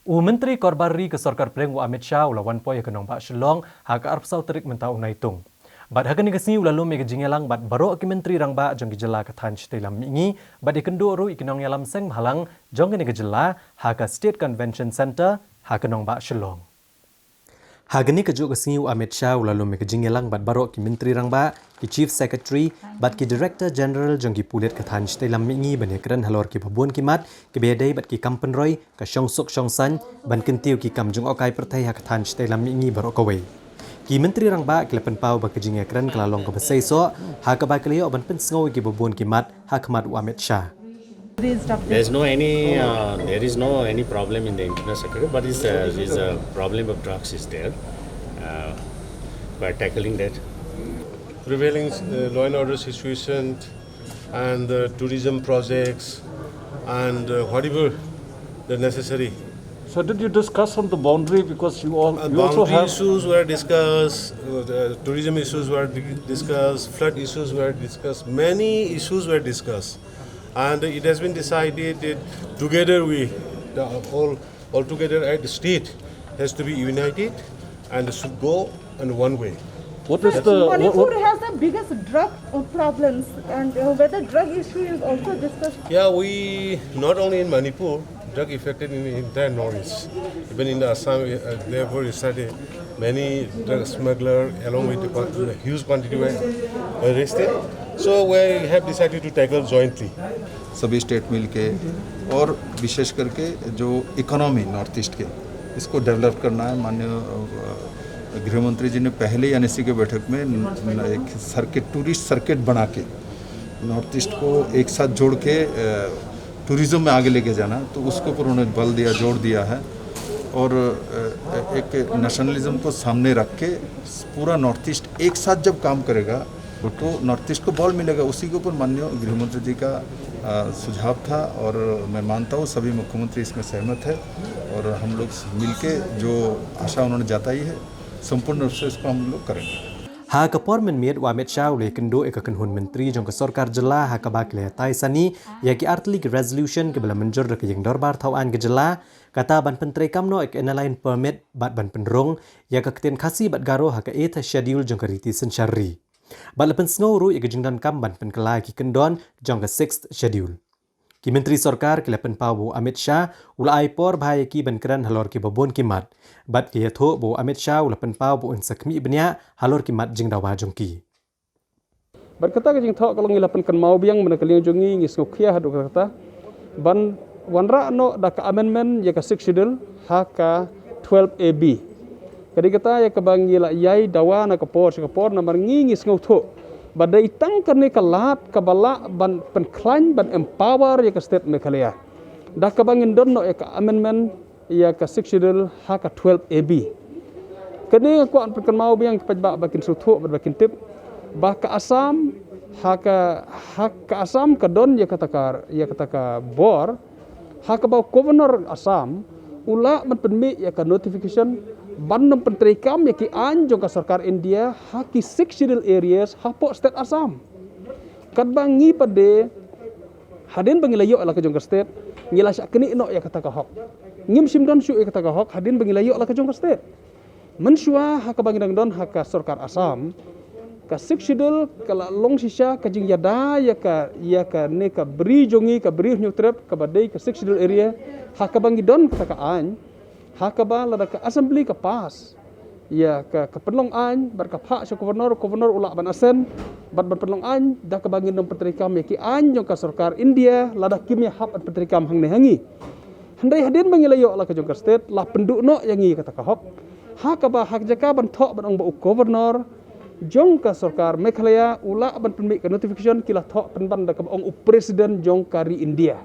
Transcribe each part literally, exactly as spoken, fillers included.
U Myntri Korbar Ri ka Sorkar Pdeng u Amit Shah u la wan poi ha ka nongbah Shillong ha ka arphew saw tarik mynta u Naitung. Bad ha kane ka sngi u la lum ïa ka jingïalang bad baroh ki Myntri Rangbah jong ki jylla ka thaiñ shatei lam mihngi bad ïakynduh ruh ïa ki nongïalam seng bhalang jong kane ka jylla ha ka State Convention Centre ha ka nongbah Shillong. Ha kane ka juh ka sngi u Amit Shah u la lum ïa ka jingïalang bad baroh ki Myntri Rangbah, ki Chief Secretary bad ki Director General jong ki pulit ka thaiñ shatei lam mihngi ban ïakren halor kiba bun ki mat kiba ïadei bad ki kam pynroi, ka shongsuk shongsaiñ, ban kyntiew ki kam jngohkai pyrthei ha ka thaiñ shatei lam mihngi baroh kawei. Ki Myntri Rangbah ki la pynpaw ba ka jingïakren ka la long kaba seisoh ha kaba ki la ïoh ban pynsngew ïa kiba bun ki mat ha khmat u Amit Shah. There's no any, uh, there is no any problem in the internal security, but it's a, it's a problem of drugs is there. Uh, we're tackling that. Prevailing uh, law and order situation and the tourism projects and uh, whatever the necessary. So did you discuss on the boundary, because you all Uh, you also boundary have issues were discussed, uh, the tourism issues were di- discussed, flood issues were discussed, many issues were discussed. And it has been decided that together we, the, all, all together at the state has to be united and should go in one way. What is the what, Manipur what, has the biggest drug uh, problems, and uh, whether drug issue is also discussed. Yeah, we not only in Manipur, drug affected in the entire Northeast. Even in the Assam, uh, therefore, yesterday, many drug smugglers along with the, con- the huge quantity were arrested. So we have decided to tackle jointly. सभी स्टेट मिलके और विशेष करके जो इकोनॉमी नॉर्थ ईस्ट के, इसको डेवलप करना है। माननीय अ, गृह मंत्री जी ने पहले ही एनएससी के बैठक में न- न- एक सर्किट, टूरिस्ट सर्किट बना के नॉर्थ ईस्ट को एक साथ जोड़ के अ, टूरिज्म में आगे लेके जाना, तो उसके ऊपर उन्होंने बल दिया, जोर दिया है। और अ, एक नेशनलिज्म को सामने रख के पूरा नॉर्थ ईस्ट एक साथ जब काम करेगा तो नॉर्थ ईस्ट को बल मिलेगा। उसी के ऊपर माननीय गृह मंत्री जी का अ, सुझाव था और मैं मानता हूँ सभी मुख्यमंत्री इसमें सहमत है और हम लोग मिलके जो आशा उन्होंने जताई है, संपूर्ण रूप से इसको हम लोग करेंगे। Ha ka por mynmiet u Amit Shah u la ïakynduh ïa ka kynhun myntri jong ka sorkar jylla ha kaba ki la ïatai sani ïa ki artylli ki resolution kiba la mynjur da ka ïing dorbar thaw aiñ ka jylla, kata ban pyntreikam noh ïa ka Inner Line Permit bad ban pynrung ïa ka ktien Khasi bad Garo ha ka Eighth Schedule jong ka riti synshar ri. Bad la pynsngew ruh ïa ka jingdonkam ban pynkylla ïa ki kyndon jong ka Sixth Schedule. Ki myntri sorkar ki la pynpaw ba u Amit Shah u la ai por bha ïa ki ban kren halor kiba bun ki mat. Bad ki ïathuh ba u Amit Shah u la pynpaw ba un sa khmih bniah halor ki mat jingdawa jong ki. Bad kata ka jingthoh ka long ngi la pynkynmaw biang mynta ka liang jong ngi, ngi sngewkhia haduh katta katta ban wanrah noh da ka amendment ïa ka Sixth Schedule ha ka twelve A B. Ka dei kata ïa kaba ngi la ïai dawa na ka por sha ka por, namar ngi ngi sngewthuh ba dei tang kane ka lad kaba lah ban pynkhlaiñ, ban empower ïa ka state Meghalaya da kaba ngin don noh ïa ka amendment ïa ka Sixth Schedule ha ka twelve A B. Kane nga kwah pynkynmaw biang ki paidbah ba kin sngewthuh bad ba kin tip ba ka Assam, ha ka, ha ka Assam ka don ïa kata ka, ïa kata ka bor ha kaba u Governor Assam u lah ban pynmih ïa ka notification ban nym pyntreikam ïa ki aiñ jong ka sorkar India ha ki Sixth Schedule areas hapoh state Assam. Katba ngi pat de hadien ba ngi la ïoh la ka jong ka state, ngi la shah knieh noh ïa kata ka hok. Ngim shym don shuh ïa kata ka hok hadien ba ngi la ïoh la ka jong ka state. Mynshuwa ha kaba ngi dang don ha ka sorkar Assam, ka Sixth Schedule ka la long shisha ka jingïada ïa ka, ïa kane ka bri jong ngi, ka bri Hynñiewtrep kaba dei ka Sixth Schedule area, ha kaba ngi don kata ka aiñ, ha kaba lada ka assembly ka pass ïa ka, ka pynlong aiñ bad ka phah sha governor, governor u lah ban assent bad ban pynlong aiñ da kaba ngin nym pyntreikam ïa ki aiñ jong ka sorkar India lada kim ïahap ban pyntreikam hangne ha ngi. Hynrei hadien ba ngi la ïoh la ka jong ka state, la pynduh noh ïa ngi kata ka hok. Ha kaba ha ka jaka ban thoh ban ong ba u governor jong ka sorkar Meghalaya u lah ban pynmih ka notification, ki la thoh pynban da kaba ong u president jong ka ri India.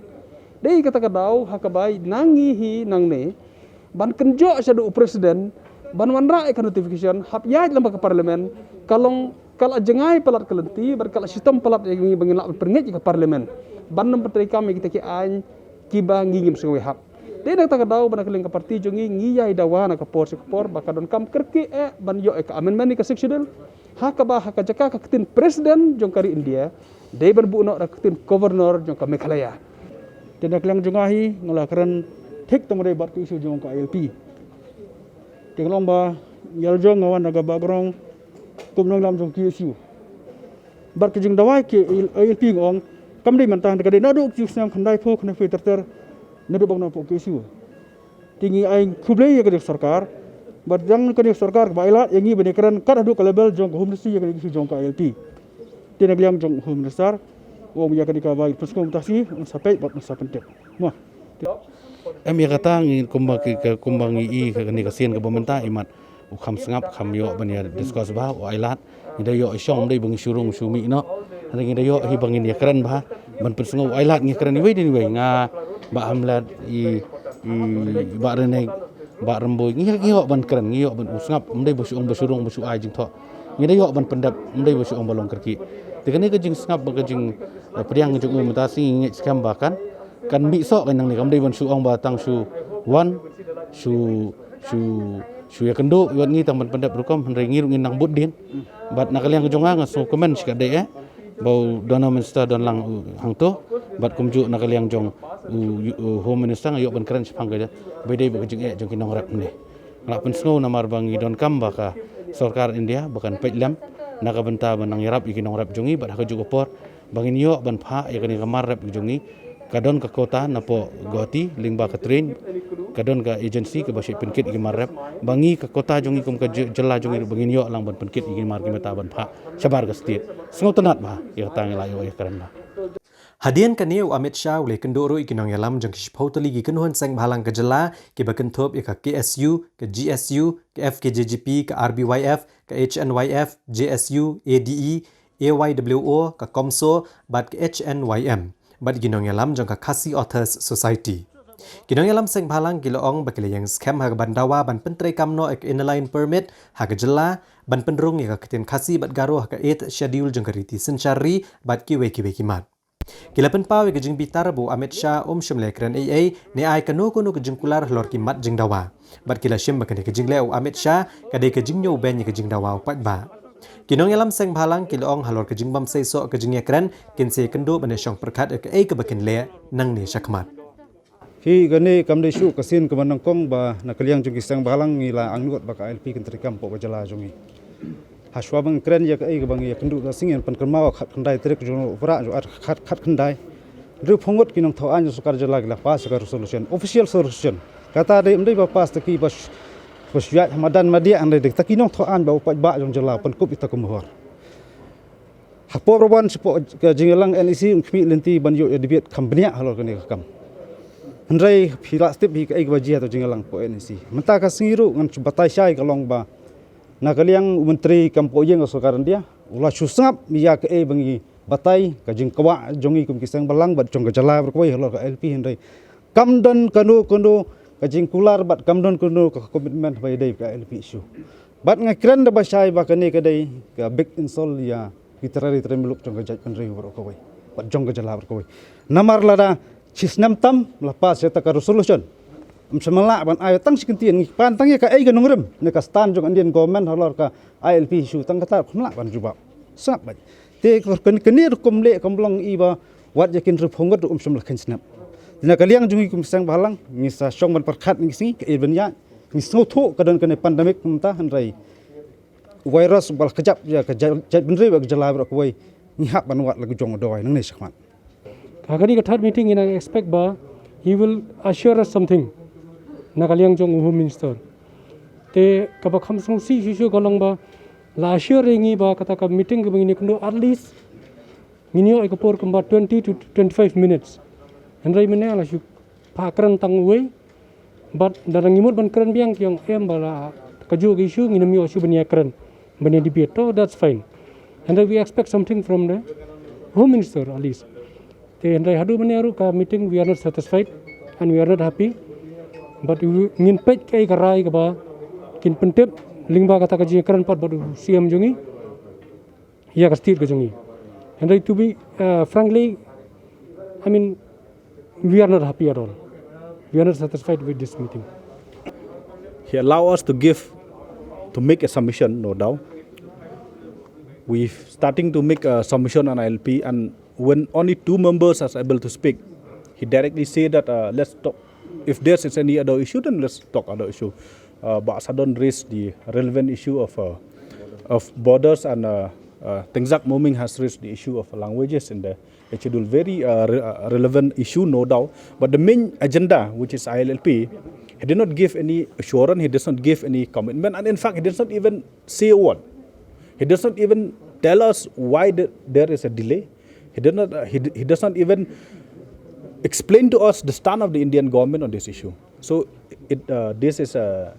Dei kata ka daw ha kaba na ngi hi nangne ban kynjoh shaduh u president ban wanrah ïa ka notification hap ïaid lem bad ka parliament, ka long ka la jngai palat ka lynti bad ka la shitom palat ïa ngi ba ngin lah ban pyrngeit ïa ka parliament ban nym pyntreikam ïa kita ki aiñ kiba ngi ngim sngew ïahap. Dei na kata ka daw ba na ka liang ka party jong ngi ngi ïai dawa na ka por sha ka por ba ka donkam kyrkieh eh ban ïoh ïa ka amendment ïa ka Sixth Schedule. Ha kaba ha ka jaka ka ktien president jong ka ri India dei ban buh noh da ka ktien governor jong ka Meghalaya. Te na ka liang jong nga hi nga la kren thik tang ba dei bad ka issue jong ka I L P. Te ka long ba ïa la jong nga wan na ka background kum nongïalam jong ka I S U. Bad ka jingdawa ka I L P nga ong kam dei mynta, ka dei naduh ka jingsnam khyndai phew khyndai phew ter ter naduh ba nga nongpoh ka I S U. Te ngi ai khublei ïa ka sorkar bad dang ka sorkar kaba ai lad ïa ngi ban ïakren kat haduh ka level jong ka Home Ministry ïa ka issue jong ka I L P. Te na ka liang jong Home Minister u ong ïa kane ka bai pynsngew mynta shi un sa peit bad un sa pyntip. Mo. Em ïa kata ngi kumba ki ka kumba ngi i ka kane ka sien kaba mynta imat u kham sngap kham ïoh ban ïa discuss bha u ai lad. Ngi da ïoh i shong ym dei ba ngi shu rung shu mih noh. Hynrei ngi da ïoh hi ba ngin ïa kren bha ban pynsngew u ai lad ngi kren iwei dien iwei nga Bah Hamlet i i Bah Renek Bah Rymbui ngi ïoh ban kren ngi ïoh ban u sngap ym dei ba shu ong ba shu rung ba shu ai jingthoh. Ngi da ïoh ban pyndep ym dei ba shu ong ba long kyrkieh. Te kane ka jingsngap ba ka jing eh, pdiang jong u mynta shi ngi ngeit skhem ba kan kan mih soh ka nangne kam dei ban shu ong ba tang shu wan shu shu shu ïa kynduh ïa ngi tang ban pyndep rukom hynrei ngi ruh ngin nang bud dien. Bad na ka liang jong nga nga sngewkmen shi ka dei eh ba u Dona Minister don lang u hangto bad kumjuh na ka liang jong u, u Home Minister nga ïoh ban kren shaphang ka ba dei ba ka jingeh jong ki nongrep ne. Nga la pynsngew namar ba ngi donkam ba ka sorkar India ba kan peit lem na ka bynta ba nang ïarap ïa ki nongrep jong ngi bad ha ka juh ka por ba ngin ïoh ban phah ïa kane ka mar rep jong ngi ka don ka quota napoh Guwahati lyngba ka train ka don ka agency kaba shait pynkit ïa ki mar rep ba ngi ka quota jong ngi kum ka ji- jylla jong ngi ba ngin ïoh lang ban pynkit ïa ki mar ki mata ban phah shabar ka state. Sngewtynnat bha ïa kata ngi la ïoh ïa kren bha. Hadien kane u Amit Shah u la ïakynduh ruh ïa ki nongïalam jong ki shiphew tylli ki kynhun seng bhalang ka jylla kiba kynthup ïa ka K S U, ka G S U, ka F K J G P, ka R B Y F, ka H N Y F, J S U, A D E, A Y W O, ka COMSO bad ka H N Y M bad ki nongïalam jong ka Khasi Authors Society. Ki nongïalam seng bhalang ki la ong ba ki la ïeng skhem ha ka ban dawa ban pyntreikam noh ïa ka Inner Line Permit ha ka jylla ban pynrung ïa ka ktien Khasi bad Garo ha ka Eighth Schedule jong ka riti synshar ri bad kiwei kiwei ki mat. Ki la pynpaw ïa ka jingbitar ba u Amit Shah um shym la ïakren ei ei ne ai kano kano ka jingkular halor ki mat jingdawa. Bad ki la shim ba kane ka jingleh u Amit Shah ka dei ka jingñiew beiñ ïa ka jingdawa u paidbah. Ki nongïalam seng bhalang ki la ong halor ka jingbym seisoh ka jingïakren kin sa ïakynduh ban ïashong pyrkhat ïa kaei kaba kin leh nangne shakhmat. Hi kane kam dei shuh ka sien kaba nyngkong ba na ka liang jong ki seng bhalang ngi la angnud ba ka I L P kan treikam hapoh ka jylla jong ngi. Hashwa ba ngi kren ïa kaei kaba ngi ïakynduh da sngi ngan pynkynmaw khatkhyndai tarik jong u Nohprah jong ar khat khatkhyndai. Hynriewphew ngut ki nongthoh aiñ jong sorkar jylla ki la pass ïa ka resolution, official resolution. Kata dei ym dei ba pass da ki ba sh- ba shu ïaid ha madan madiah, hynrei dei da ki nongthoh aiñ ba u paidbah jong jylla pynkup ïa ta ka mohor. Hapoh Rawan shapoh ka jingïalang N E C un khmih lynti ban ïoh ïa debate kham bniah halor kane ka kam. Hynrei phi lah tip hi kaei kaba jia ha ka jingïalang hapoh N E C. Mynta ka sngi ruh ngan shu batai shai ka long ba na ka liang u Myntri kam poh ïing ka Sorkar India u la shu sngap ïa kaei ba ngi batai ka jingkwah jong ngi kum ki seng bhalang bad jong ka jylla baroh kawei halor ka I L P hynrei kam don kano kano ka jingkular bad kam don kano ka commitment ba ïadei ka I L P issue. Bad nga kren da ba shai ba kane ka dei ka big insult ïa ki trai trai muluk jong ka jaitbynriew baroh kawei bad jong ka jylla baroh kawei. Namar lada shi snem tam la pass ïa ta ka resolution. Ym shym lah ban ai tang shi kyntien ngi pan tang ïa kaei ka nongrim ne ka stand jong Indian government halor ka I L P issue tang kata ym lah ban jubab. Sngap bad te kane rukom leh kam long i ba wat ïa kin ruh phongot um shym la khein snap. Na ka liang jong ngi kum seng bhalang ngi sa shong ban pyrkhat ngi sngi kaei ban ïa ngi sngewthuh ka don kane pandemic mynta hynrei virus ba la kjap ïa ka jaitbynriew ka jylla baroh kawei ngi hap ban wad la ka jong u dawai nangne shakhmat. Ha kane ka third meeting ngi nang expect ba he will assure us something na ka liang jong u Home Minister. Te kaba kham sngewsih shuh shuh ka long ba la assure ïa ngi ba kata ka meeting kaba ngin ïakynduh at least ngin ïoh ïa ka por kumba twenty to twenty-five minutes. Hynrei mynne la shu phah kren tang uwei. Bad lada ngi mut ban kren biang ki ong em ba la kajuh ka issue ngin ym ïoh shuh ban ïakren ban ïa debate. To that's fine. Hynrei we expect something from the Home Minister at least. Te hynrei haduh mynne ruh ka meeting we are not satisfied and we are not happy. But we ngin peit kaei ka rai kaba kin pyntip lyngba kata ka jingïakren pat bad u C M jong ngi. Ïa ka state ka jong ngi. Hynrei to be uh, frankly, I mean, we are not happy at all. We are not satisfied with this meeting. He allow us to give, to make a submission, no doubt. We starting to make a submission on I L P, and when only two members are able to speak, he directly say that uh, let's talk, If there is any other issue, then let's talk other issue. Uh, Bah Sadon raised the relevant issue of uh, of borders, and uh, uh, Tengzak Moming has raised the issue of languages in the schedule. Very uh, re- uh, relevant issue, no doubt. But the main agenda, which is I L L P, he did not give any assurance. He does not give any commitment, and in fact, he does not even say a word. He does not even tell us why the, there is a delay. He does not. Uh, he, he does not even explain to us the stand of the Indian government on this issue. So it, uh, this is a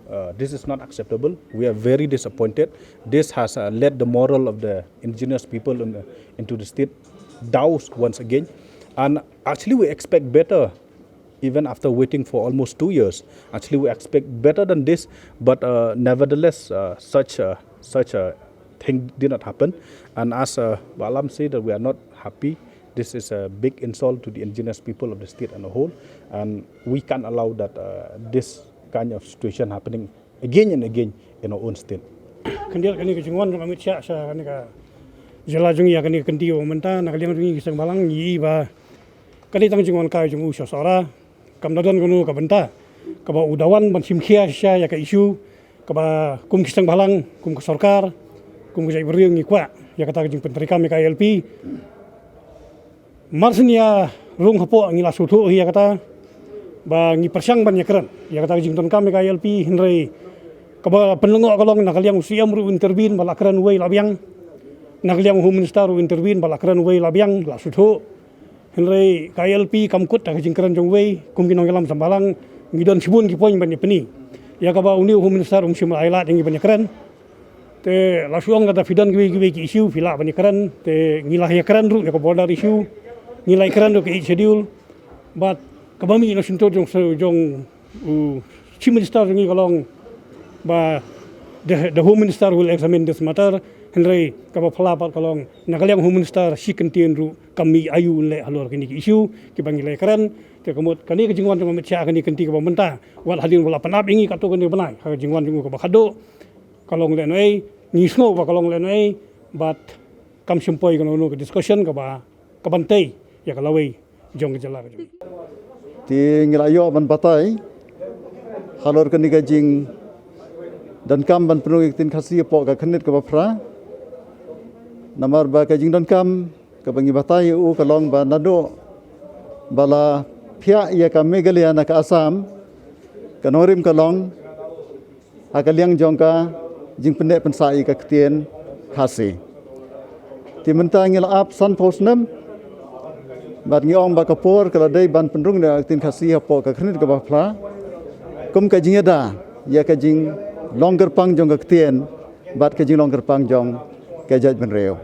uh, this is not acceptable. We are very disappointed. This has uh, led the moral of the indigenous people in, into the state down once again. And actually, we expect better, even after waiting for almost two years. Actually, we expect better than this, but uh, nevertheless, uh, such uh, such a thing did not happen. And as uh, Bah Lam said, that we are not happy. This is a big insult to the indigenous people of the state on a whole, and we can't allow that uh, this kind of situation happening again and again in our own state. Khyndiat kane ka jingwan jong ka Amit Shah sha kane ka jylla jong ngi ïa kane ka kynti ba mynta, na ka liang jong ngi ki seng bhalang ngi i ba kane tang jingwan kai jong u sha Sohra, kam da don kano ka bynta kaba u da wan ban shim khia shisha ïa ka issue kaba kum ki seng bhalang, kum ka sorkar, kum ka jaitbynriew ngi kwah ïa kata ka jingpyntreikam ïa ka I L P. Mar shen ïa rung hapoh ngi la sngewthuh hi ïa kata ba ngi pyrshang ban ïakren ïa kata ka jingdonkam ïa ka I L P, hynrei kaba pynlyngngoh ka long na ka liang u C M ruh u intervene ba la kren uwei la biang, na ka liang u Home Minister u intervene ba la kren uwei la biang, la sngewthuh. Hynrei ka I L P kam kut da ka jingkren jong uwei, kum ki nongïalam seng bhalang ngi don shibun ki point ban ïa pyni ïa kaba une u Home Minister um shym la ai lad ïa ngi ban ïakren. Te la shu ong lada phi don kiwei kiwei ki issue phi lah ban ïakren, te ngi la ïakren ruh ïa ka border issue, ngi la ïakren ruh ka Eighth Schedule. Bad kaba mih na shyntur jong jong u Chief Minister jong ngi ka long ba the, the Home Minister will examine this matter. Hynrei kaba phylla pat ka long na ka liang Home Minister shi kyntien ruh kam mih aïu un leh halor kine ki issue kiba ngi la ïakren. Te ka mut kane ka jingwan jong u Amit Shah ha kane ka kynti kaba mynta, wat hadien ba la pynap ïa ngi katto katne bnai ha ka jingwan jong u kaba khadduh, ka long lehnohei, ngi sngew ba ka long lehnohei, bad kam shym poi kano kano ka discussion kaba, kaban tei ïa ka lawei jong ka jylla ka jong ngi. Te ngi la ïoh ban batai halor kane ka jingdonkam ban pynrung ïa ka ktien Khasi hapoh ka khyrnit kaba phra. Namar ba ka jingdonkam kaba ngi batai ïa u ka long ba naduh ba la phiah ïa ka Meghalaya na ka Assam, ka nongrim ka long ha ka liang jong ka jingpynneh pynsah ïa ka ktien Khasi. Te mynta ngi la ap sanphew snem bad ngi ong ba ka por ka la dei ban pynrung ïa ka ktien Khasi hapoh ka khyrnit kaba phra kum ka jingïada ïa ka jinglong kyrpang jong ka ktien bad ka jinglong kyrpang jong ka jaitbynriew.